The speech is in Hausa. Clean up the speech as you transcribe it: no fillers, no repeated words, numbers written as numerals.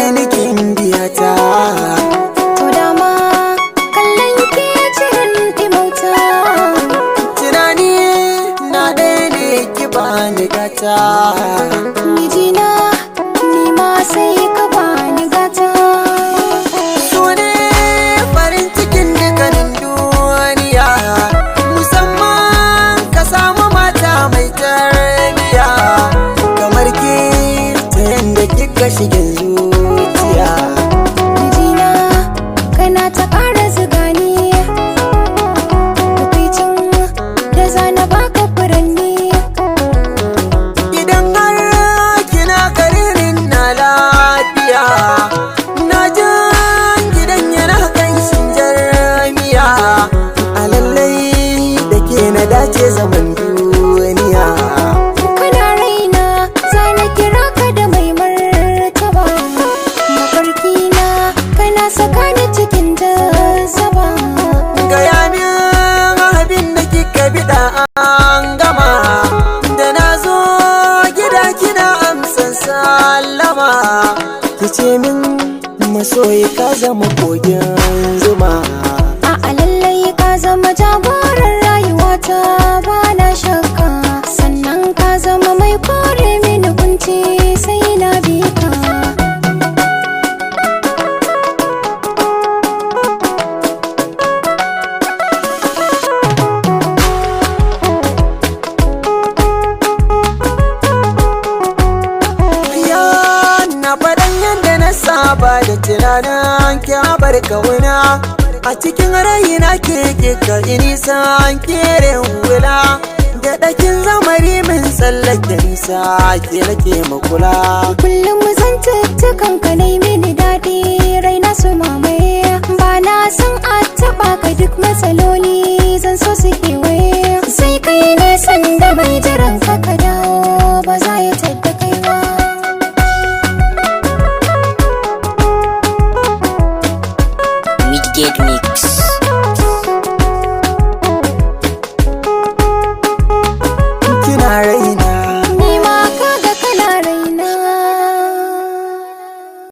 ni biyata. To dama kallon ke cirin ɗimauta. Tunani na ɗaya ne, ki bani gata. Mijina, ni ma sai ka bani gata. Su ne farin cikin dukkanin duniya, musamman ka samu mata mai tarbiya kamar ke, ta yanda kika shigin zuciya. Mijina, kana ta ƙara zuga ni. Tukwicin da zana baka furanni. Idan har kina karirin na lafiya, na jan gidan yana kanshin jarmiya. A lallai da ke na dace zaman duniya. Kana raina, zana kira ka da mai martaba. Mafarki na kana saka ni cikin jazaba. Gaya min abin da kika biɗa an gama, da na zo gida kina amsan sallama. Kice min masoyi, ka zama kogin zuma. A'a, lallai ka zama jagoran rayuwata, ba na shakka. Sannan ka zama mai kore mini kunci, sai na bi ka. Ya na faɗan yadda na saba da tunanin kyabar kauna a cikin raina, ke kika nisan kere wula da ɗakin zamari min tsallake nisa, ke nake makula. Kullum zantuttukan ka nai mini daɗi, raina su mamaye. Ba na san a taɓa ka, duk matsaloli zan so su kewaye. Sai kai nisan da mai jiran ka ka dawo ba za ya tadda kai ba. Midgate Mix.